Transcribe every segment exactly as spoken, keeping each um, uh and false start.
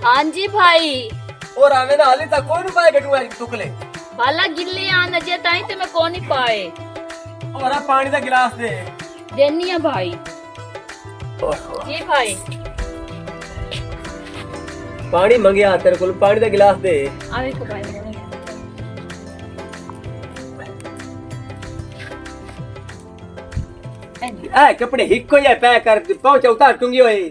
ہاں جی بھائی۔ اور آویں نہ حالی تک کون پائے گٹو ہے تکلے؟ بالا گلے آن اجے تائیں تے میں کون نہیں پائے۔ اور آ پانی دا گلاس دے۔ دینی آ بھائی۔ جی بھائی۔ پانی منگیا تیرے کول، پانی دا گلاس دے۔ آ ویکھو بھائی۔ اے کپڑے ہکو یا پیک کر پہنچا اتار ٹنگی ہوئے۔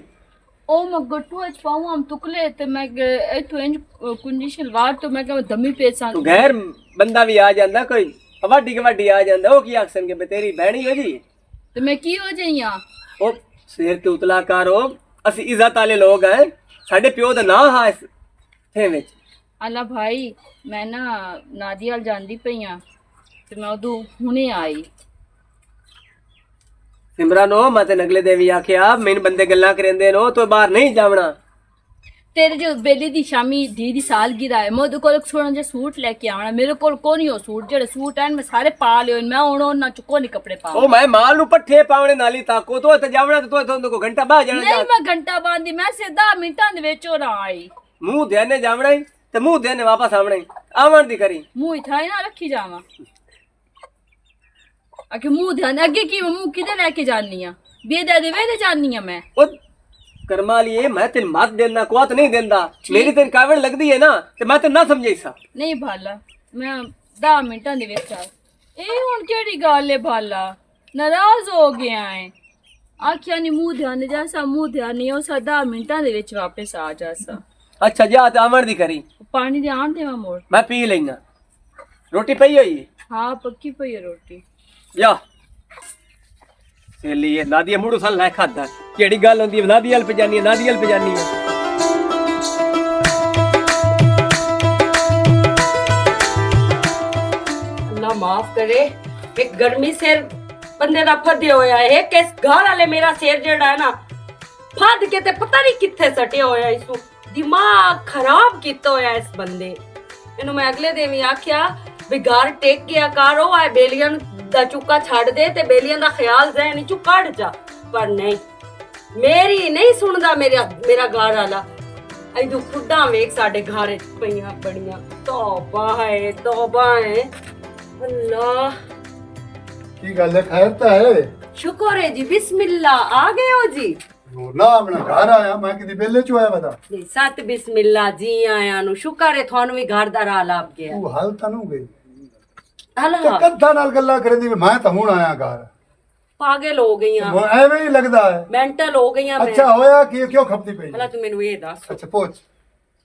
او میں گٹو اچ پاؤں ہم تکلے تے میں گ-، ایتھوں انج کنجی شلوار تو میں کہ دمی پیساں۔ تو غیر بندہ بھی آ جاندا کوئی، وڈی کے وڈی آ جاندا، او کی آکھسن کہ میں تیری بہنی ہو جی؟ تے میں کی ہو جائیاں؟ او سیر تے اتلا کر، او اسی عزت والے لوگ ہیں، ساڈے پیو دا نام ہا اس تھے وچ۔ اللہ بھائی، میں نا نادی ال جاندی پئی ہاں تے میں ادو ہنے آئی۔ سمرا نو، میں تین اگلے دن وی آکھیا، مین بندے گلاں کریندے نو، تو باہر نہیں جاونا۔ تیرے جو بیلی دی شامی دی دی سال گرا ہے، میں اودے کول ایک سوہنا جہا سوٹ لے کے آونا۔ میرے کول کون ہی ہو سوٹ، جڑے سوٹ ہیں میں سارے پا لے ہوئے، میں ہن انہاں چ کون ہی کپڑے پاواں۔ او میں مال نو پٹھے پاونے نالی تاکو، تو تے جاونا تے تو تے کو گھنٹہ باہر جانا نہیں، جا۔ میں گھنٹہ باندھی، میں سیدھا منٹاں دے وچ ہو رہا آئی۔ منہ دھیانے جاونا ہی تے منہ دھیانے واپس آونا ہی، آون دی کری۔ منہ اتھا ہی نہ رکھی جاواں۔ اگے منہ دھیان، اگے کی منہ کدے لے کے جانی آ؟ بے دے دے ویلے جانی آ میں۔ او کرما لیے، میں تین مت دینا، کوت نہیں دیندا۔ ٹھیک۔ میری تین کاوڑ لگدی ہے نا، تے میں تین نہ سمجھائی سا۔ نہیں بھالا، میں دہ منٹاں دے وچ آ۔ اے ہن کیڑی گل ہے بھالا؟ ناراض ہو گیا ہے۔ آکھیا نہیں منہ دھیان جاسا، منہ دھیان نہیں، او سا دہ منٹاں دے وچ واپس آ جاسا۔ اچھا، جا تے آون دی کری۔ پانی دے آن دیواں موڑ۔ میں پی لینا۔ روٹی پئی ہوئی ہے؟ ہاں، پکی پئی ہے روٹی۔ یا۔ سیلی ہے، نادی ہے، مڑو سال نہ کھادا۔ کیڑی گل ہوندی ہے، نادی ہل پہ جانی ہے، نادی ہل پہ جانی ہے۔ اللہ معاف کرے، ایک گرمی سر بندے دا پھدے ہویا ہے، ایک اس گھر والے میرا سر جڑا ہے نا، پھد کے تے پتہ نہیں کتھے سٹیا ہویا ہے اس کو۔ دماغ خراب کیتا ہویا اس بندے۔ اینوں میں اگلے دن وی آکھیا، بھی گھر ٹک گیا کر، او آئے بیلیاں دا چکا چھڈ دے تے بیلیاں دا خیال ذہن وچوں کڈ جا۔ پر نہیں، میری نہیں سندا میرا، میرا گھر والا۔ ایدو خوداں ویکھ ساڈے گھر وچ پئیاں بڑیاں۔ توبہ ہے، توبہ ہے۔ اللہ۔ کی گل ہے، خیر تاں ہے؟ شکر ہے جی، بسم اللہ، آ گئے ہو جی؟ نہ، اپنا گھر آیا، میں کدی بیلے چ آیا ودا۔ جی، ست بسم اللہ، جی آیا نو، شکر ہے تھانوں وی گھر دا راہ لب گیا۔ او حل تاں نو گئی۔ اللہ۔ تے کدھا نال گلاں کریندی وی، میں تاں ہن آیا گھر۔ پاگل ہو گئی ہاں۔ ایویں ہی لگدا ہے۔ مینٹل ہو گئی ہاں میں۔ اچھا، ہویا کی، کیوں کھپدی پئی؟ اللہ، تو مینوں اے دس۔ اچھا، پوچھ۔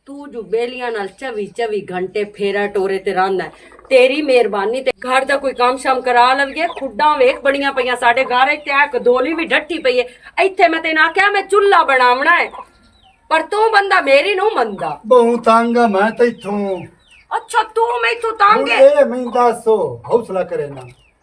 تو جو بیلیاں نال چوی چوی گھنٹے پھیرا ٹورے تے رہندا ہے، تیری مہربانی تے گھر دا کوئی کام شام کرا لویے۔ کھڈاں ویکھ بڑیاں پیاں ساڈے گھر وچ، تے اک دولی وی ڈٹی پئی ہے۔ ایتھے میں تینوں آکھیا میں چولہا بناونا ہے، پر تو بندہ میری نو مندا۔ بہوں تنگ آ میں تے اتھوں۔ اچھا، تو میں اتھوں تنگ ہن ہے؟ اے میں دس، حوصلہ کرے نا۔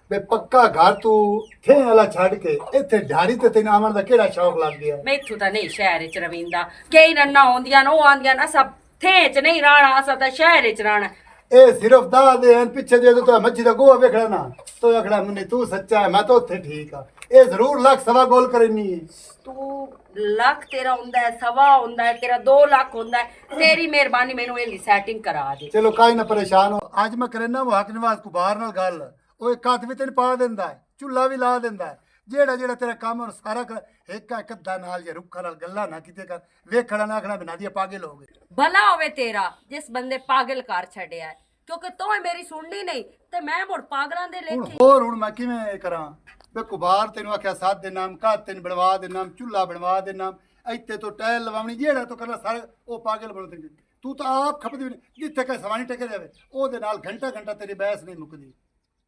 بے پکا گھر تو تھے والا چھڈ کے ایتھے ڈھاری تے تین آون دا کیڑا شوق لگ گیا؟ میتھوں تاں نہیں شہر وچ رویندا۔ کئی رناں ہوندیاں نو، او آندیاں نو، اساں تھے وچ نہیں رانا، اساں تاں شہر وچ رانا۔ اے صرف دا دے ہیں، پیچھے جے تو مچھی دا گوہا ویکھنا نا، تو آکھنا، "منی تو سچا ہے، میں تو اتھے ٹھیک ہاں۔" اے ضرور لکھ سوا گول کرنی ہے۔ تو لکھ تیرا ہوندا ہے، سوا ہوندا ہے، تیرا دو لکھ ہوندا ہے، تیری مہربانی مینوں ایندی سیٹنگ کرا دے۔ چلو کائے نہ پریشان ہو، اج میں کرنا وہ حق نواز کبار نال گل۔ او ایک ہتھ وی تین پا دیندا ہے، چولہا وی لا دیندا ہے۔ جیڑا جیڑا تیرا کم ہے، سارا کر، ایک ایک ادھا نال یا رکھا نال گلاں نہ کیتے کر، ویکھنا نہ آکھنا بنا دیا پاگل ہو گئے۔ بھلا ہوے تیرا، جس بندے پاگل کر چھڈیا ہے، کیونکہ تو میری سننی نہیں، تے میں مڑ پاگلاں دے ہن لیکھے۔ ہور ہن میں کیویں کراں؟ میں کبار تینوں آکھیا سات دے نام، کات تین بنوا دے نام، چولہا بنوا دے نام، ایتے تو ٹائل لواونی، جیڑا تو کرنا سارے او پاگل بنو تین۔ تو تو آپ کھپدی بھی نہیں، جتھے کہ سوانی ٹکے جاوے، او دے نال گھنٹہ گھنٹہ تیری بحث نہیں مکدی۔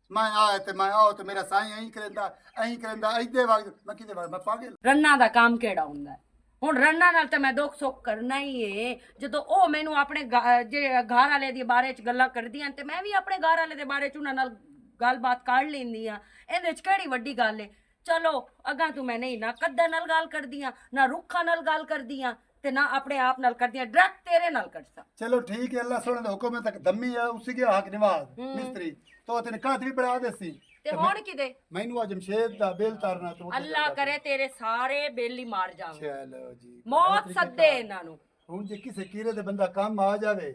میں آ تے میں آؤ تے میرا سائیں اینج کریندا، اینج کریندا، ایدے وقت میں کدے وقت میں پاگل۔ رنا دا کام کیڑا ہوندا ہے؟ ہن رنا نال تے میں دکھ سکھ کرنا ہی ہے۔ جدوں او مینوں اپنے گا-، جے گھر والے دے بارے چ گلاں کردیاں تے میں وی اپنے گھر والے دے بارے چ انہاں نال گل بات کر لیندی ہاں۔ ایندے وچ کیڑی وڈی گل ہے؟ چلو، اگاں تو میں نہیں نہ قدر نال گل کردی ہاں، نہ رکھاں نال گل کردی ہاں، تے نہ اپنے آپ نال کردی ہاں، ڈائریکٹ تیرے نال کرساں۔ چلو ٹھیک ہے، اللہ سونے دا حکم ہے، تک دمی ہے، اسی گیا حق نواز، ہوں۔ مستری، تو تین کات بھی بڑھا دے سی۔ تے تے میں، ہن کدے؟ مینوں آ جمشید دا بل تارنا تو اللہ کرے تیرے سارے بل ہی مار جاون۔ چلو جی، موت بہتری سدے کیتا۔ انہاں نوں۔ ہن جے کسے کیڑے دے بندہ کم آ جاوے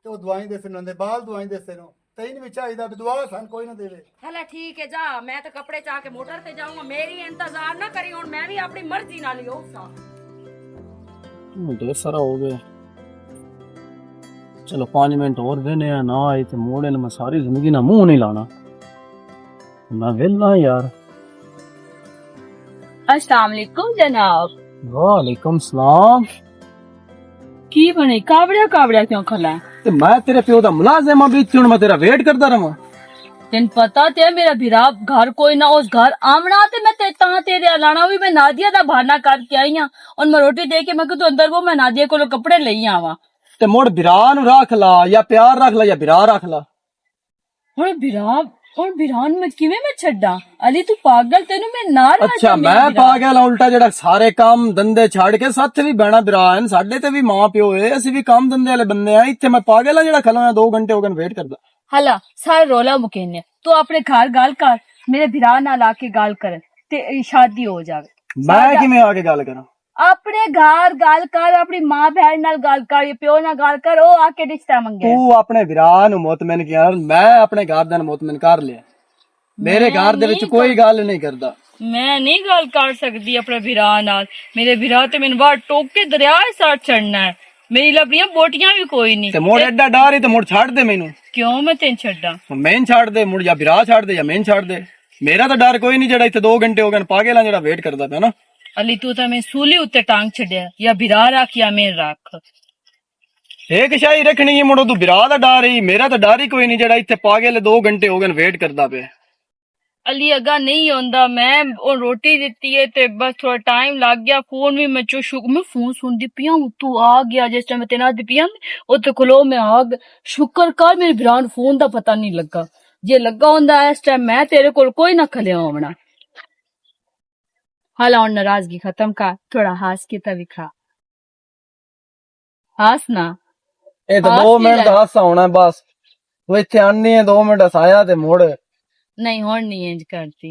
تے او دعائیں دے سن، اندے بال دعائیں دے سن۔ تین وچ چاہیدا بھی دعا سن کوئی نہ دیوے۔ ہلا ٹھیک ہے، جا، میں تے کپڑے چا کے موٹر تے جاؤں گا، میری انتظار نہ کری، ہن میں بھی اپنی مرضی نال ہی ہوساں۔ ہوں، ڈھیر سارا ہو گیا۔ چلو، پانچ منٹ اور دینے آ، نہ آئی تے موڑے نے میں ساری زندگی نہ منہ نہیں لانا۔ میں ویلا یار۔ السلام علیکم جناب۔ وعلیکم السلام۔ کی بنے؟ کابڑیا کابڑیا کیوں کھلا ہے؟ تے میں تیرے پیو دا ملازم ہاں، بھی اتھے ہن میں تیرا ویٹ کردا رہواں؟ تین پتا تے میرا بھرا گھر کوئی نہ، اس گھر آمنا تے میں تے تاں تیرے الانا بھی میں نادیا دا بہانہ کر کے آئی ہاں۔ اور میں روٹی دے کے میں کہ تو اندر وہ میں نادیا کولوں کپڑے لئی آواں۔ تے مڑ بھرا نو رکھ لا، یا پیار رکھ لا، یا بھرا رکھ لا۔ ہن بھرا، ہن بھرا نوں میں کیویں میں چھڈاں؟ علی، تو پاگل، تینوں میں نہ رکھ اچھا، سکدی میں بھرا۔ پاگل ہاں، الٹا جڑا سارے کام دندے چھڈ کے ساتھ وی بہنا بھرا ہن، ساڈے تے وی ماں پیو ہے، اسی وی کام دندے والے بندے ہیں۔ اتھے میں پاگل ہاں جڑا کھلو ہاں، دو گھنٹے ہو گئے ویٹ کردا۔ ہلا، سارا رولا مکینے۔ تو اپنے گھر گل کر، میرے بھرا نال آ کے گل کر، تے شادی ہو جاوے۔ میں ساڈا کیویں آ کے گل کراں؟ اپنے گھر گل کر، اپنی ماں بہن نال گل کر، یا پیو نال گل کر، او آ کے رشتہ منگے۔ تو اپنے بھرا نوں مطمئن کر، میں اپنے گھر دے نوں مطمئن کر لیا۔ میرے میں گھر دے وچ نہیں کوئی گل، گل نہیں کردا۔ میں نہیں گل کر سکدی اپنے بھرا نال۔ میرے بھرا تے مینوں باہر ٹوک کے دریا وچ سٹ چھڑنا ہے۔ میری لبڑیاں بوٹیاں بھی کوئی نہیں۔ تے مڑ ایڈا ڈر ہی تے مڑ چھڑ دے مینوں۔ کیوں میں تین چھڑاں؟ میں چھڑ دے، مڑ یا بھرا چھڑ دے یا میں چھڑ دے۔ میرا تو ڈر کوئی نہیں، جڑا اتھے دو گھنٹے ہو گئے پاگل ہاں جڑا ویٹ کردا پیا نا۔ علی، تو تے میں سولی اُتے ٹانگ چھڈیا، یا بھرا رکھ یا میں رکھ۔ ایک شاہی رکھنی ہے، مڑو تو بھرا دا ڈر ہی، میرا تو ڈر ہی کوئی نہیں، جڑا اتھے پاگل ہے، دو گھنٹے ہو گئے ویٹ کردا پیا۔ علی اگا نہیں ہوندا، میں او روٹی دتی ہے تے بس تھوڑا ٹائم لگ گیا، فون بھی میں چو شک، میں فون سن دی پیاں، اتو آ گیا، جس ٹائم میں تینا دی پیاں، او تے کھلو میں آ گیا۔ شکر کر میرے بھرا نوں فون دا پتہ نہیں لگا، جے لگا ہوندا اس ٹائم میں تیرے کول کوئی نہ کھلیا ہونا۔ حالا ہن ناراضگی ختم کر، تھوڑا ہاس کے تے وکھا۔ ہاس نا۔ اے تے ہاس دو منٹ دا ہاسا ہونا ہے بس۔ وہ اتھے آنی ہے، دو منٹ ہسایا تے مڑ۔ نہیں، ہن نہیں انج کرتی۔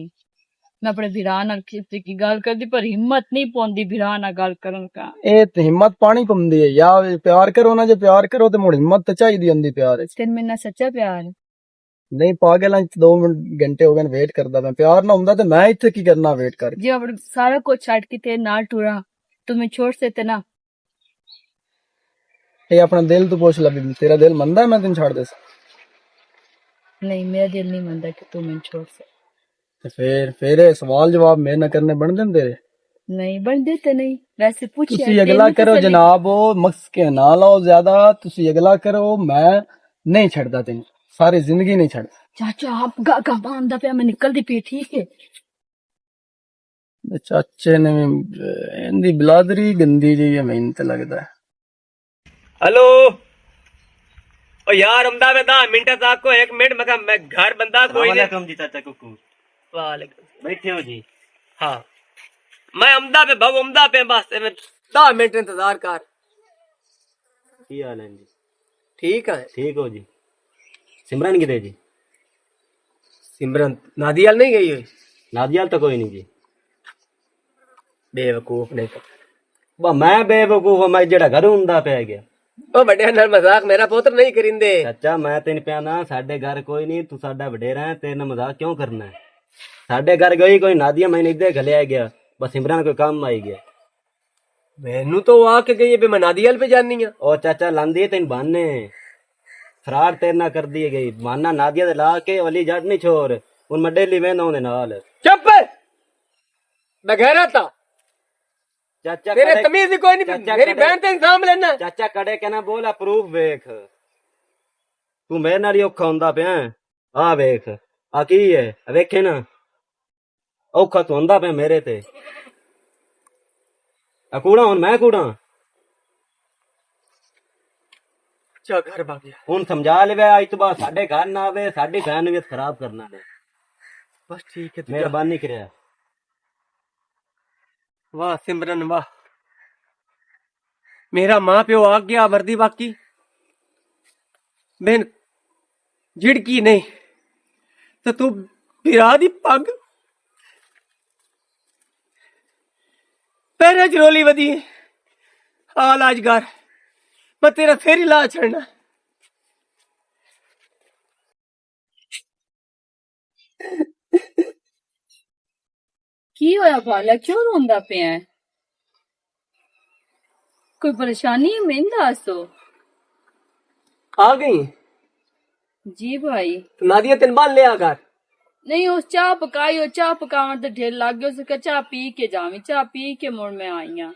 میں اپنے بھرا نال کسی کی گل کردی، پر ہمت نہیں پوندی بھرا نال گل کرن کا۔ اے تے ہمت پانی پوندی ہے، یا پیار کرو نا، جے پیار کرو تے مڑ ہمت تے چاہیدی ہوندی پیار وچ۔ تین میرے نال سچا پیار ہے؟ نہیں پاگل، انج دو منٹ، گھنٹے ہو گئے ویٹ کردا میں۔ پیار نہ ہوندا تے میں اتھے کی کرنا ویٹ کر کے؟ جے اپنا سارا کچھ چھڈ کے تیرے نال ٹراں، تو میں چھوڑ سے تے نہ۔ اے اپنا دل تو پوچھ لے بی بی، تیرا دل مندا ہے میں تینوں چھڈ دے ساں؟ نہیں، میرا دل نہیں مندا کہ تو میں چھوڑ سے۔ تے پھر، پھر اے سوال جواب میرے نال کرنے بن دیندے رے؟ نہیں، بن دیتے نہیں۔ ویسے پوچھیا تسی اگلا کرو جناب، او مکس کے نہ لاؤ زیادہ، تسی اگلا کرو، میں نہیں چھڈدا تینوں، ساری زندگی نہیں چھڈدا۔ چاچا، آپ گا، گا باندا پیا، میں نکل دی پی، ٹھیک ہے؟ چاچے نے وی، اندی بلادری گندی جی ہے، میں تے لگدا ہے۔ ہلو۔ او یار، امدا میں دہ منٹ تک کو، ایک منٹ، میں کہا، میں گھر بندہ کوئی نہیں۔ السلام علیکم جی، چاچا ککو۔ وعلیکم۔ بیٹھے ہو جی؟ ہاں۔ میں امدا پہ بہو، امدا پہ بس، ایویں دہ منٹ انتظار کر۔ کی حال ہے جی؟ ٹھیک ہے۔ ٹھیک ہو جی؟ سمرن کدے جی؟ سمرن نادیال نہیں گئی ہوئی؟ نادیال تو کوئی نہیں جی۔ بے وقوف نہیں تو۔ با میں بے وقوف ہاں، میں جڑا گھر ہوندا پہ گیا۔ او بڑے نال مذاق میرا پوتر نہیں کریندے۔ چاچا، میں تین پیا نا، ساڈے گھر کوئی نہیں، تو ساڈا وڈیرا ہے، تیرے نال مذاق کیوں کرنا ہے؟ ساڈے گھر گئی کوئی نادیا، میں نہیں دے گھلیا گیا، بس سمرن کوئی کام آئی گیا۔ مینوں تو آ کے گئی ہے، بے میں نادیال پہ جانی ہاں۔ او چاچا، لاندی ہے تین بہانے، فراڈ تیرے نال کر دی گئی، بہانا نادیا دے لا کے علی جٹ نہیں چھوڑ، ہن میں ڈیلی ویندا اوندے نال۔ چپ! بغیرت آ۔ چاچا تیرے کڑے، تمیز ہی کوئی نہیں، چاچا میری کڑے، بہن تے الزام لینا۔ چاچا کڑے کہنا بول، آ پروف ویکھ۔ تو میرے نال ہی اوکھا ہوندا پیا ہے۔ آ ویکھ، آ کی ہے؟ آ ویکھے نا؟ اوکھا تو ہوندا پیا میرے تے۔ آ کوڑا ہن میں کوڑا؟ چا گھر بھاگ گیا۔ ہن سمجھا لے، اج تو بعد ساڈے گھر نہ آوے، ساڈی بہن نوں بھی خراب کرنا نے۔ بس ٹھیک ہے، تو جا۔ مہربانی کریا۔ واہ سمرن واہ، میرا ماں پیو آ گیا وردی واقعی۔ بن جھڑکی نہیں تو تو بھرا دی پگ پیرے چ رولی ودی۔ آ لاج گھر، میں تیرا سر ہی لا چھڑنا۔ کی ہویا بالا، کیوں روندا پیا ہے؟ کوئی پریشانی ہے؟ مین دس۔ آ گئی؟ جی بھائی۔ نادیہ، تین بان لیا گھر۔ نہیں، اس چاہ پکائی، او چاہ پکاون تے ڈھیل لگ گیا، اس کہ چاہ پی کے جاویں، چاہ پی کے مڑ میں آئی ہاں۔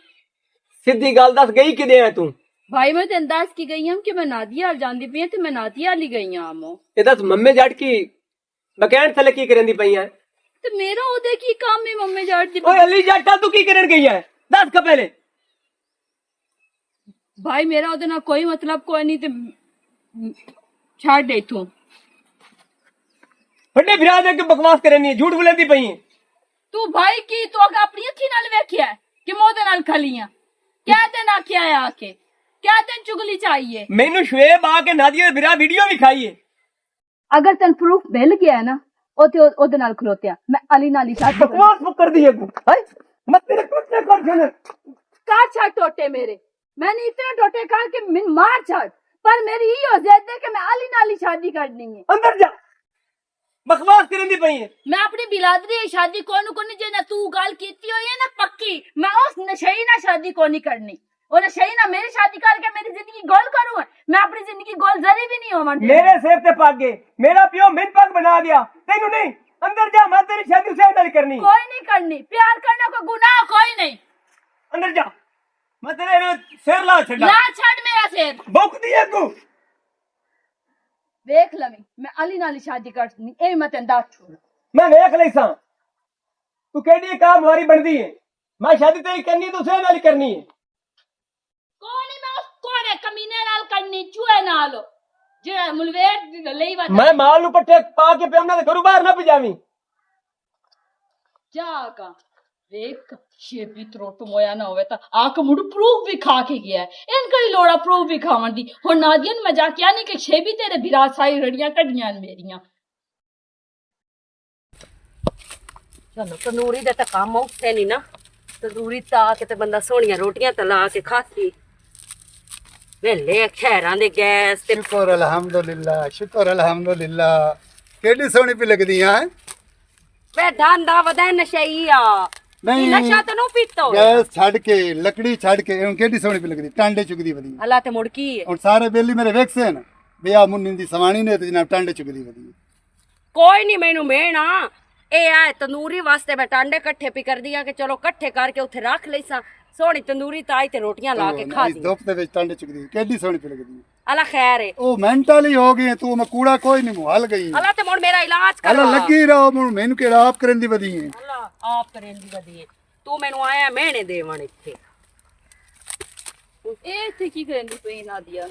سدھی گل دس، گئی کدے ہے توں؟ بھائی، میں تین دس کی گئی ہاں کہ میں نادیہ ال جاندی پئی ہاں تے میں نادیہ ال ہی گئی ہاں۔ امو، اے دس، ممے جٹ کی بکین تھلے کی کرندی پئی ہے؟ تے میرا اودے کی کام ہے ممے جٹ دی؟ اوے علی جٹ، توں کی کرن گئی ہے؟ دس کا پہلے۔ بھائی، میرا اودے نال کوئی مطلب کوئی نہیں تے چھڈ دے اتھوں۔ بڑے بھرا دے کے بکواس کرنی ہے، جھوٹ بولیندی پئی ہے۔ تو بھائی کی تو اگا اپنی اکھی نال ویکھیا ہے کہ میں اودے نال کھلی ہاں؟ کیا تین آکھیا ہے آ کے؟ کیا تین چگلی چاہیے؟ مینوں شعیب آ کے نادیہ دے بھرا ویڈیو وکھائی ہے۔ اگر تین پروف مل گیا ہے نا، او تے او-، اودے نال کھلوتیا، میں علی نال ہی شادی کروں۔ بکواس مکر دی ہے تو۔ ہائے، میں تیرے ٹوٹے کر دینے۔ کر چھڑ ٹوٹے میرے۔ میں نے اتنے ٹوٹے کر کے من مار چھڑ۔ پر میری یہ ضد ہے کہ میں علی نال ہی شادی کرنی ہے۔ اندر جا۔ بکواس کرن دی پئی ہے۔ میں اپنی برادری دی شادی کونوں کونی، جے نہ تو گل کیتی ہوئی ہے نا پکی، میں اس نشئی نال شادی کونی کرنی۔ اور نشئی نال میری شادی کر کے میری زندگی گول کروں ہے؟ میں اپنی زندگی گول ذری بھی نہیں ہوون دینا۔ میرے سر تے پگ ہے، میرا پیو من پگ بنا دیا، تینوں نہیں۔ اندر جا، میں تیری شادی حسین نال کرنی۔ کوئی نہیں کرنی، پیار کرنا کوئی گناہ کوئی نہیں۔ اندر جا، میں تیرے سر لا چھڈا۔ لا چھڈ میرا سر۔ بک دی اگوں۔ ویکھ لویں، میں علی نال ہی شادی کرنی، اے میں تینوں دس چھوڑ۔ میں ویکھ لئی ساں، تو کیڈی کام واری بندی ہے۔ میں شادی تیری کرنی، تو اسے نال ہی کرنی ہے۔ کوئی نہیں، میں اس کوڑے کمینے نال کرنی، چوہے نال، جڑا ملویٹ لئی ودا۔ میں مال نو پٹھے پا کے پیونا تے گھروں باہر نہ پجاویں۔ جا کا ویکھ، شیبی تروٹ مویا نہ ہوئے تاں آ کے مڑ پروف بھی کھا کے گیا ہے۔ ان کڑی لوڑا پروف بھی کھاون دی۔ ہن نادیہ نوں میں جا کے آنی کہ شیبی تیرے بھرا ساری رڑیاں کڈیاں نے میریاں۔ چلو، تندوری دے تاں کم اوکھے نہیں نا۔ تندوری تا کے تے بندہ سوہنیاں روٹیاں تے لا کے کھاسی۔ ویلے خیراں دے گیس تے شکر الحمدللہ، شکر الحمدللہ۔ کیڈی سوہنی پی لگدی آ۔ وے دھان دا ودے نشئی آ۔ نہیں۔ نشہ تے نو پیتو۔ گیس چھڈ کے، لکڑی چھڈ کے، ہن کیڈی سوہنی پی لگدی، ٹانڈے چگدی ودی۔ اللہ تے مڑ کی ہے؟ ہن سارے بیلی میرے ویکھسے نا، بیا منی دی سوانی نے تے جناب ٹانڈے چگدی ودی۔ کوئی نہیں، مینوں مین آ۔ اے آئے تندوری واسطے میں ٹانڈے کٹھے پی کر دیا کہ چلو کٹھے کر کے اتھے رکھ لئی ساں۔ سوہنی تندوری تائی تے روٹیاں لا کے کھا اس دی۔ دھوپ دے وچ ٹانڈے چگدی، کیڈی سوہنی پی لگدی۔ اللہ خیر ہے۔ او مینٹلی ہو گئی ہے، تو میں کوڑا کوئی نہیں، محل گئی ہے۔ اللہ تے مڑ میرا علاج کرا۔ اللہ لگی رہو، مڑ مینوں کیڑا آپ کرن دی ودی ہے۔ اللہ آپ کرن دی ودی ہے۔ تو مینوں آیا مہنے دیون اتھے۔ اے اتھے کی کرن دی پئی نادیہ؟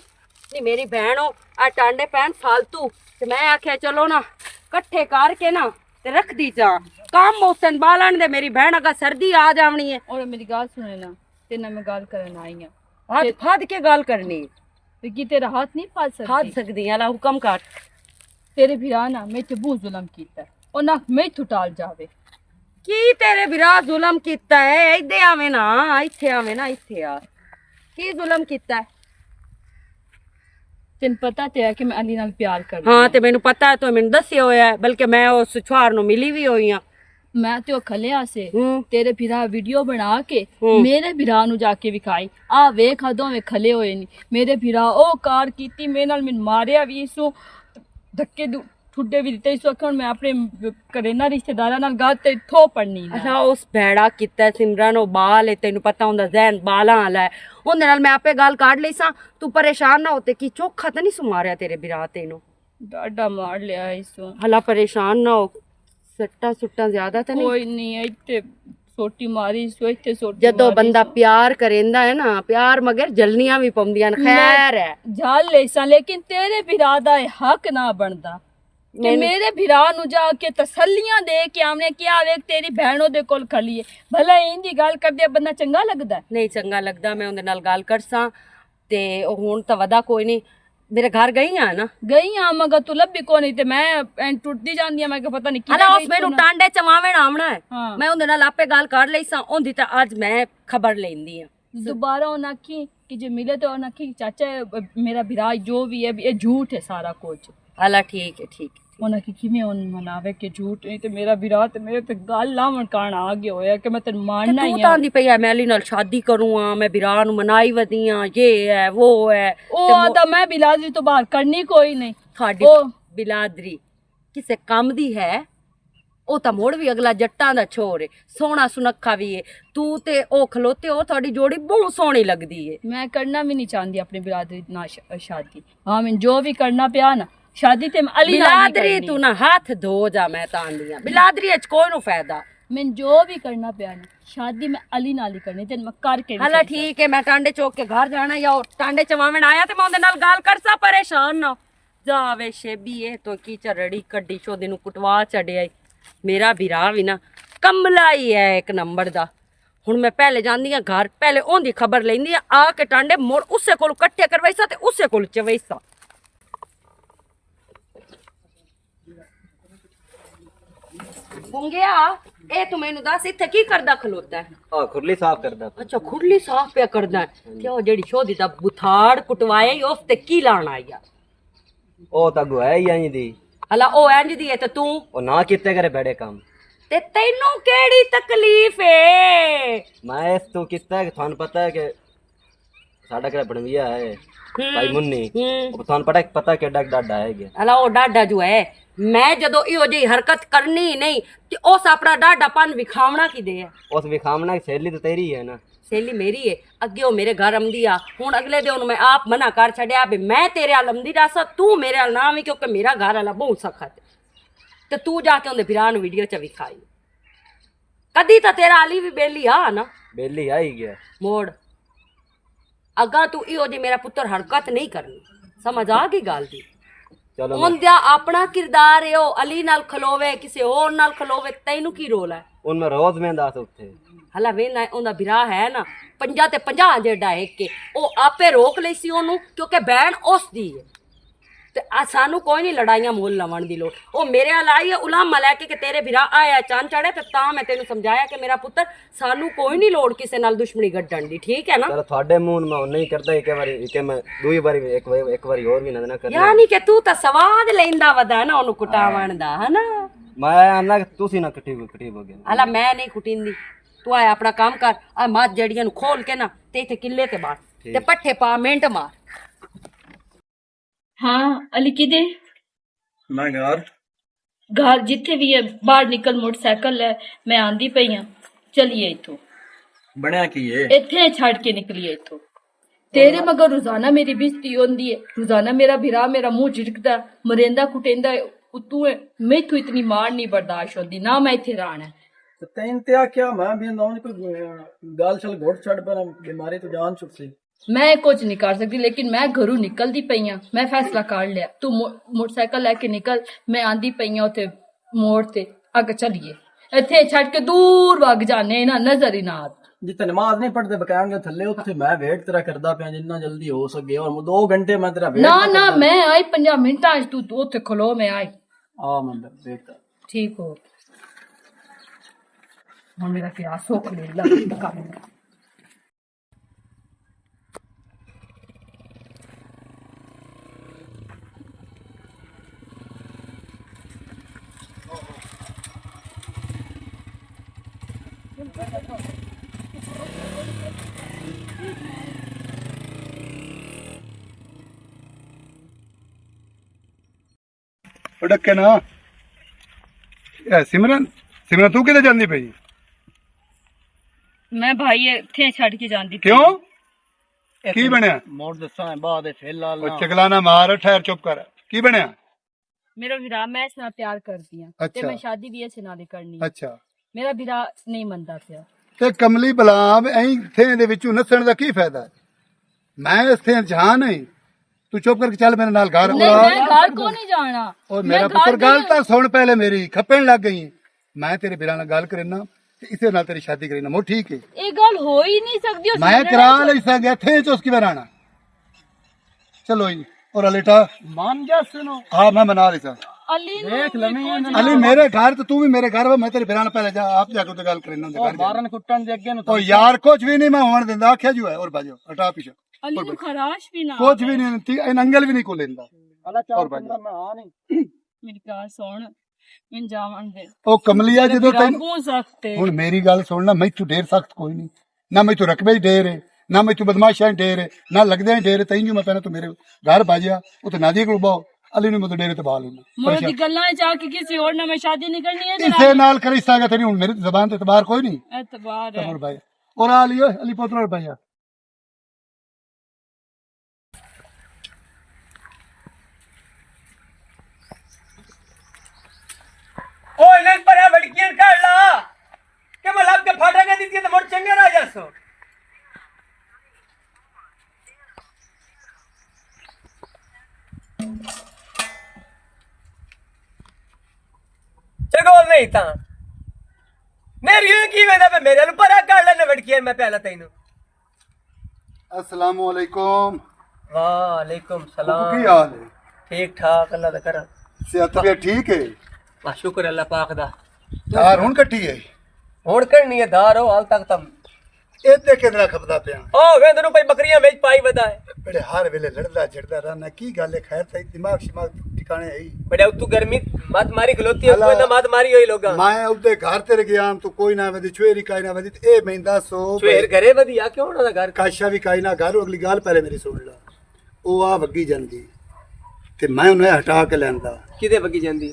نہیں، میری بہن ہو، آ ٹانڈے پین فالتو۔ تے میں آکھیا، چلو نا، کٹھے کر کے نا، تے رکھ دی جا۔ کم اس دن بالن دے، میری بہن اگا سردی آ جاونی ہے۔ اور میری گل سنے نا، تیرے نال میں گل کرن آئی ہاں۔ ہاتھ پھد کے گل کرنی۔ تے کی تیرا ہاتھ نہیں پھد سکدی؟ پھد سکدی، اللہ حکم کر۔ تیرے بھرا نا میں تے بہت ظلم کیتا ہے۔ او نہ میں اتھوں ٹال جاوے۔ کی تیرے بھرا ظلم کیتا ہے؟ ایدے آویں نا، ایتھے آویں نا، ایتھے آ۔ کی ظلم کیتا ہے؟ تین پتہ تے ہے کہ میں علی نال پیار کرنی ہاں، تے مینوں پتہ ہے، تو مینوں دسیا ہویا ہے، بلکہ میں اس چھوار نوں ملی بھی ہوئی ہاں۔ میں تے او کھلیا سے، ہوں۔ تیرے بھرا ویڈیو بنا کے ہوں۔ میرے بھرا نوں جا کے وکھائی۔ آ ویکھ، آ دوویں کھلے ہوئے نی۔ میرے بھرا او کار کیتی، میرے نال مین ماریا وی سو، دھکے دو-، ٹھڈے وی دتے سو، آکھن میں اپنے گھرے نال رشتہ داراں نال گل تے تھو پڑنی نہ۔ اچھا، اس بھیڑا کیتا ہے سمرن، او بال ہے، تینوں پتہ ہوندا ذہن بالاں والا ہے۔ اوندے نال میں آپے گل کر لئی ساں، تو پریشان نہ ہو، تے کی چوکھا تے نہیں سو ماریا تیرے بھرا تینوں؟ ڈاڈا مار لیا اس سوں۔ ہلا پریشان نہ ہو، سٹاں سٹاں زیادہ تے نہیں؟ کوئی نہیں، ایتھے سوٹی ماری سو، ایتھے سوٹی جدوں ماری بندہ سو۔ پیار کریندا ہے نا، پیار مگر جلنیاں بھی پوندیاں نے، میں خیر ہے۔ جل لے ساں، لیکن تیرے بھرا دا اے حق نہ بندا کہ میں میرے بھرا نو جا کے تسلیاں دے کے آونے، کیا ویکھ تیری بہن اودے کول کھلی ہے۔ بھلا ایندی گل کردے بندہ چنگا لگدا ہے؟ نہیں چنگا لگدا، میں اوندے نال گل کرساں۔ تے او ہن تاں ودا کوئی نہیں، میرے گھر گئی آ نا؟ گئی آ، مگر تو لبھی کوئی نہیں، تے میں این ٹرتی جاندی آ، میں کہ پتہ نہیں کدھر انا اس گئی مینوں تو نہ۔ ٹانڈے چواوݨ آوݨا ہے۔ ہاں۔ میں اوندے نال آپے گل کر لئی ساں، اوندی تے اج میں خبر لیندی آں۔ دوبارہ انہاں آکھی کہ جے ملے تے انہاں آکھی، "چاچا، اے میرا بھرا جو وی ہے، اے جھوٹ ہے سارا کچھ۔" ہلا، ٹھیک ہے، ٹھیک ہے۔ انہاں آکھی، "کیویں ہن مناوے کہ جھوٹ نہیں تے میرا بھرا تے میرے تے گل لاون کان آ گیا ہویا کہ میں تینوں تے مارنا تو ہی ہاں۔" تاندی پئی ہے، "میں علی نال شادی کروں ہاں، میں بھرا نوں منائی ودی ہاں، یہ ہے، وہ ہے۔" او تے مو- آدا، "میں بلادری تو باہر کرنی کوئی نہیں۔" تھوڑی او بلادری کسے کم دی ہے؟ او تاں مڑ وی اگلا جٹاں دا چھوڑ ہے، سوہنا سنکھا وی ہے۔ تو تے او کھلوتے ہو، تہاڈی جوڑی بہت سوہنی لگدی ہے۔ میں کرنا وی نہیں چاہندی اپنی برادری نال ش-، شادی۔ ہاں، میں جو وی کرنا پیا نا، شادی تے میں علی نال نہیں بلادری کرنی۔ تو نہ ہاتھ دھو جا، میں تاں آندی ہاں۔ بلادری اچ کوئی نو فائدہ۔ میں جو وی کرنا پیا نا، شادی میں علی نال ہی کرنی، تے میں کر کے وی ہلا، صحیح۔ ٹھیک ہے، میں ٹانڈے چوک کے گھر جانا یا او ٹانڈے چواون آیا تے میں اوندے نال گل کرساں، پریشان نہ۔ جا وے شیبی، اے تو کی چرڑی کڈی شودی نوں کٹوا چڈیا ای۔ میرا بھرا وی نا کملا ہی ہے ایک نمبر دا۔ ہن میں پہلے جاندی ہاں گھر، پہلے اوندی خبر لیندی ہاں، آ کے ٹانڈے مڑ اسے کول کٹھے کرویساں تے اسے کول چویساں۔ گنگیا، اے تو مینوں دس، اتھے کی کردا کھلوتا ہے؟ آ، کھرلی صاف کردا پیا۔ اچھا، کھرلی صاف پیا کردا ہے۔ تے او جیڑی شودی دا بتھاڑ کٹوایا ای، اس تے کی لان آئی آ؟ او تاں گو ہے ہی اینج دی۔ ہلا، او اینج دی ہے تے توں؟ او نہ کیتے کرے بڑے کم۔ تے تینوں کیڑی تکلیف ہے؟ میں اس تو کیتا ہے کہ تھانوں پتہ ہے کہ ساڈا کہڑا بنویا ہے، ہوں۔ بھائی منی۔ ہوں۔ او تھانوں پتہ، پتہ کہ ڈاڈا ہے گیا۔ ہلا، او ڈاڈا جو ہے، میں جدوں ایہو جہی حرکت کرنی ہی نہیں، تے اس اپنا ڈاڈا پن وکھاونا کی دے ہے؟ اس وکھاونا کی سہیلی تے تیری ہے نا۔ سہیلی میری ہے، اگے او میرے گھر آمدی آ، ہن اگلے دے اونوں میں آپ منع کر چھڈیا بھی میں تیرے ال آمدی رہساں، تو میرے ال نہ آویں کیونکہ میرا گھر والا بہت سخت ہے۔ تے تو جا کے اوندے بھرا نوں ویڈیو چ وکھائی۔ کدی تاں تیرا علی وی بیلی آ نا۔ بیلی آ ہی گیا۔ موڑ۔ اگاں تو ایہو جی میرا پتر حرکت نہیں کرنی۔ سمجھ آ گئی گل دی؟ چلو میں اون دیا اپنا کردار ہے، او علی نال کھلوے، کسے اور نال کھلوے، تینوں کی رول ہے؟ ان میں روز ویندا تے اتھے۔ ہلا ویندا ہے، اوندا بھرا ہے نا، پنجاہ تے پنجاہ جیڈا ہے کہ او آپے روک لئی سی اونوں، کیونکہ بہن اس دی ہے۔ تے آ سانوں کوئی نہیں لڑائیاں مول لوان دی لوڑ۔ او میرے حال آئی ہے، علامہ لے کے کہ تیرے بھرا آیا چان چڑھے، تے تاں میں تینوں سمجھایا کہ میرا پتر، سانوں کوئی نہیں لوڑ کسے نال دشمنی گڈن دی، ٹھیک ہے نا؟ چلو، تھوڑے منہ میں نہیں کردا، ایک واری، ایک میں دوئی واری، ایک واری، ایک واری اور بھی نہ، نہ کرنا۔ یعنی کہ تو تاں سواد لیندا ودا نا اونوں کٹاون دا، ہے نا؟ میں آنا کہ تسی نہ کٹی، کٹی ہو گیا۔ الا میں نہیں کٹیندی، تو آیا اپنا کام کر، آ مات جڑیاں نوں کھول کے نا، تے اتھے قلعے تے بار، تے ٹھیک۔ پٹھے پا، منٹ مار۔ ہاں، علی کدے؟ میں گھر۔ گھر جتھے بھی ہے، باہر نکل، موٹر سائیکل ہے، میں آندی پئی ہاں، چلیے اتھوں۔ بنیا کی ہے؟ اتھے چھڈ کے نکلیے اتھوں۔ تیرے مگر روزانہ میری بےعزتی ہوندی ہے، روزانہ میرا بھرا میرا منہ جھڑکدا، مریندا کٹیندا ہے، اتوں ہے، میتھوں اتنی مار نہیں برداشت ہوندی، نہ میں اتھے رہنا ہے۔ تے تین تے آ کیا، میں بھی انداز کوئی گل شل گھوٹ چھڈ، پر بیماری تو جان چھٹ سی۔ میں کچھ نہیں کر سکتی، لیکن میں گھروں نکلدی پئی ہاں، میں فیصلہ کر لیا۔ تو مو-، موٹر سائیکل لے کے نکل، میں آندی پئی ہاں اتھے موڑ تے، اگ چلیے۔ اتھے چھڈ کے دور وگ جانے نا، نظر ہی نہ آ۔ جتھے نماز نہیں پڑھتے بکائیں گے تھلے، اتھے میں ویٹ تیرا کردا پیا جنہ جلدی ہو سکے، اور دو گھنٹے میں تیرا ویٹ نہ نہ، کردا۔ میں آئی پنجاہ منٹاں چ، تو اتھے کھلو، میں آئی۔ آ میں ویٹ کر۔ ٹھیک ہو۔ ہن میرا پیاس سوکھ لے لگ۔ او ڈکے نا۔ اے سمرن، سمرن، تو کدھر جاندی پئی؟ میں بھائی اتھے چھڈ کے جاندی پئی۔ کیوں؟ کی بنیا؟ موڑ دساں، بعد وچ فی الحال او نہ۔ چگلا نہ مار، ٹھہر، چپ کر۔ کی بنیا؟ میرا بھرا، میں اس نال پیار کردی ہاں۔ تے اچھا۔ میں شادی بھی اس نال ہی کرنی ہے۔ اچھا۔ میرا بھرا نہیں مندا پیا۔ تے کملی بلا، ایں تھیں دے وچوں نسن دا کی فائدہ ہے؟ میں اس تھیں جہان نہیں۔ تو چپ کر کے چل میرے نال گھر۔ نہیں، میں گھر کو نہیں جانا۔ اور میرا پتر، گل تاں سن پہلے میری، کھپن لگ گئی۔ میں تیرے بھرا نال گل کرنا، تے اسے نال تیری شادی کرنا، مو ٹھیک ہے؟ یہ گل ہو ہی نہیں سکتی۔ میں کرا لئی سا گیا تھے چوس کی بہرانا۔ چلو جی، اور الیٹا۔ مان جا سنو۔ ہاں، میں منا لئی سا۔ علی نوں دیکھ لویں کچھ انہاں نہ علی، میرے گھر تے تو بھی میرے گھر وا، میں تیرے بھرا نال پہلے جا، آپ جا کے تے گل کرنا دے او گھر جا۔ مارن کٹن دے اگے نوں او یار، کچھ بھی نہیں، میں ہون دیندا، آکھیا جو ہے، اور بھاجو، ہٹا پیچھے۔ علی اور نوں بھاجو۔ خراش بھی نہ کچھ بھی نہیں، تی-، این انگل بھی نہیں کو لیندا۔ اللہ چاہ اور بھاجو۔ میں آ نہیں۔ میری گل سن، میں جاون دے۔ او کملیا، میرے جدوں تینوں بہت سخت ہے۔ ہن میری گل سن نا، میں تو ڈیر سخت کوئی نہیں۔ نہ میں تو رقبے ہی ڈیر ہے، نہ میں تو بدماشاں ہی ڈیر ہے، نہ لگدے ہی ڈیر ہے، تینوں میں پہنا تو میرے گھر بھاجیا، او تے نادی کول باؤ، علی نوں میں تو ڈیرے تے باہر لینا۔ مرد دی گلاں وچ آ کے کسی ہور نال میں شادی نہیں کرنی ہے اسے جناب۔ نال کری ساگا تیری ہن میری زبان تے اعتبار کوئی نہیں۔ اعتبار ہے۔ تمر بھائی۔ اور آ لیو علی پتر اور بھائی۔ او انہاں پر وڑکیاں کر لا کہ میں لب کے پھاٹا کے دتی تے مڑ چنگے رہ جاسو۔ چگول نہیں تاں۔ میری ہوئی کی ویندا پہ میرے لو پرا کر لے نوڑ کیا میں پہلا تینوں۔ السلام علیکم۔ وعلیکم ابو، السلام۔ کی حال ہے؟ ٹھیک ٹھاک، اللہ دا کرم۔ صحت طبیعت ٹھیک ہے؟ بس شکر اللہ پاک دا۔ یار، ہن کٹی ہے؟ ہن کرنی ہے دار، او حال تک تم اے تے کدرا کھپدا پیا؟ او ویندے نوں پئی بکریاں وچ پائی ودا ہے۔ بڑے ہر ویلے لڑدا جھڑدا رہنا، کی گل ہے؟ خیر، تے دماغ شماغ ٹھکانے ہے؟ بڑے اتو گرمی مت ماری کھلوتی ہے، اللہ، کوئی نہ مت ماری ہوئی لوگاں۔ میں اودے گھر تے گیا تو کوئی نہ ودی، چھویری کائی نہ ودی، تے اے میں دسو چھویر گھرے ودی آ، کیوں انہاں دا گھر؟ کاشا بھی کائی نہ گھر، اگلی گل پہلے میری سن لا۔ او آ وگی جاندی تے میں انہوں ہٹا کے لیندا۔ کدے وگی جاندی؟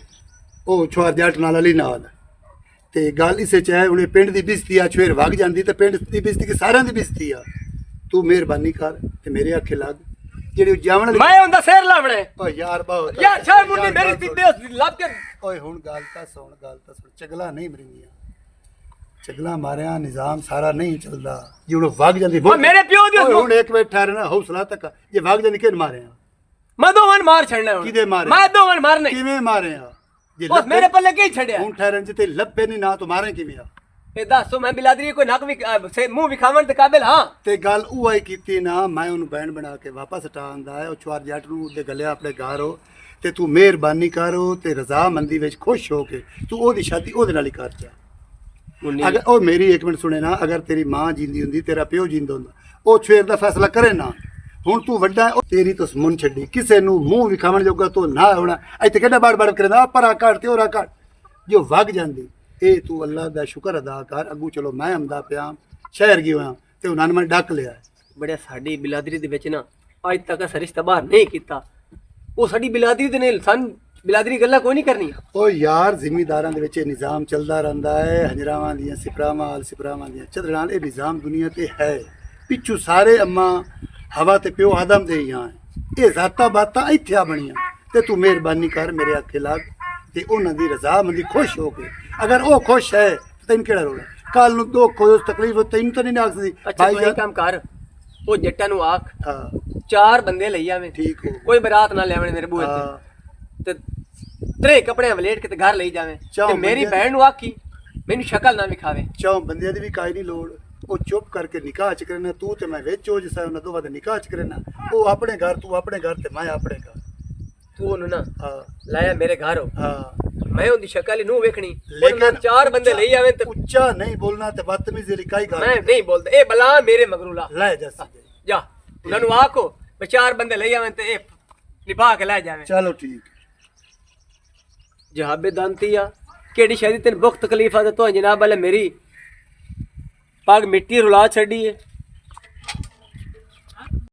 او چھوار جٹ نال علی نال۔ تے گل اسے چ ہے، ہن اے پنڈ دی بزتی آ، چھویر وگ جاندی تے پنڈ دی بزتی کہ ساریاں دی بزتی آ۔ تو مہربانی کر تے میرے آکھے لگ، جڑی او جاون والی میں اوندا سر لاونا ہے۔ او یار، بہت یار، شاہ منڈی میری بے عزتی لب کے۔ اوئے ہن گل تاں سن، گل تاں سن، چگلا نہیں مریندیاں۔ چگلا ماریاں نظام سارا نہیں چلدا۔ جی ہن وگ جاندی او میرے پیو دی اوئے ہن ایک منٹ ٹھہر نا، حوصلہ تک۔ جی وگ جاندی کن مارے آ؟ میں دوواں مار چھڑنا ہن۔ کدے مارے؟ میں دوواں مارنے۔ کیویں مارے آ؟ جے بس لبے میرے پلے کی چھڑیا؟ ہن ٹھہرن جتے لبے نہیں نہ تو مارے کیویں آ؟ اے دس تو میں بلادری کوئی نک وی، آ، سے منہ وکھاون دے قابل ہاں؟ تے گل اوہ ہی کیتی نا، میں اونوں بین بنا کے واپس ہٹا آندا ہے، او چھوار جٹ نوں اودے گلیا اپنے گھر ہو، تے تو مہربانی کر او تے رضامندی وچ خوش ہو کے تو اودی شادی اودے نال ہی کر جا۔ منی اگر او میری ایک منٹ سنے نا، اگر تیری ماں جیندی ہوندی، تیرا پیو جیندا ہوندا، او چھویر دا فیصلہ کرے نا۔ ہن تو وڈا ہے، او تیری تو من چھڈی، کسے نوں منہ وکھاون جوگا تو نہ ہونا۔ ایتھے کڈا بڑ بڑ کرے نا، پرا کٹ تے اورا کٹ۔ جو وگ جاندی، اے تو اللہ دا شکر ادا کر، اگوں چلو میں آمدا پیا، شہر گیا ہویا، تے انہاں نے میں ڈک لیا۔ بڑے ساڈی بلادری دے وچ نا، اج تک اساں رشتہ باہر نہیں کیتا۔ او ساڈی بلادری دے نے سن، بلادری گلاں کوئی نہیں کرنی۔ او یار، زمینداراں دے وچ اے نظام چلدا رہندا ہے، ہنجراواں دیاں سپراواں آل سپراواں دیاں چدراں آل، اے نظام دنیا تے ہے۔ پچھو سارے اماں ہوا تے پیو آدم دے ہی آئے۔ اے ذاتاں باتاں ایتھے آ بنیاں۔ تے تو مہربانی کر میرے آکھے لگ تے انہاں دی رضا مندی خوش ہو کے۔ اگر او خوش ہے، تین کیڑا رولا؟ کل نوں دکھ ہو، تکلیف ہو، تینوں تے نہیں آکھ سکدی۔ اچھا، بھائی تو ایک جان۔ کام کر، او جٹاں نوں آکھ، ہاں۔ چار بندے لئی آویں۔ ٹھیک ہو۔ کوئی برات نہ لیاویں میرے بوئے تے۔ ہاں۔ تے ترے کپڑے ولیٹ کے تے گھر لئی جاویں۔ چاؤ تے میری بندے بہن نوں آکھی، مینوں شکل نہ وکھاوے۔ چاؤ بندے دی بھی کائی نہیں لوڑ۔ او چپ کر کے نکاح چ کرنا، تو تے میں وچ ہو جسا انہاں دوواں دے نکاح چ کرنا۔ او اپنے گھر، تو اپنے گھر تے میں اپنے گھر۔ تو انہوں نا ہاں۔ لایا میرے گھر ہو۔ ہاں۔ میں ان دی شکل ہی نو ویکھنی۔ لیکن انہوں چار بندے اچا، لئی آویں تے اچا نہیں بولنا تے بدتمیزی والی کائی گل میں نہیں۔ نہیں بولدا۔ اے بلا میرے مگروں لا۔ لے جا سی۔ جا۔ انہاں نوں آکھو، میں چار بندے لئی آویں تے اے نبھا کے لے جاویں۔ چلو ٹھیک۔ جہاب دانتی آ، کیڑی شادی تین بخت تکلیف آ تے تو جناب والے میری پاگ مٹی رلا چھڈی ہے۔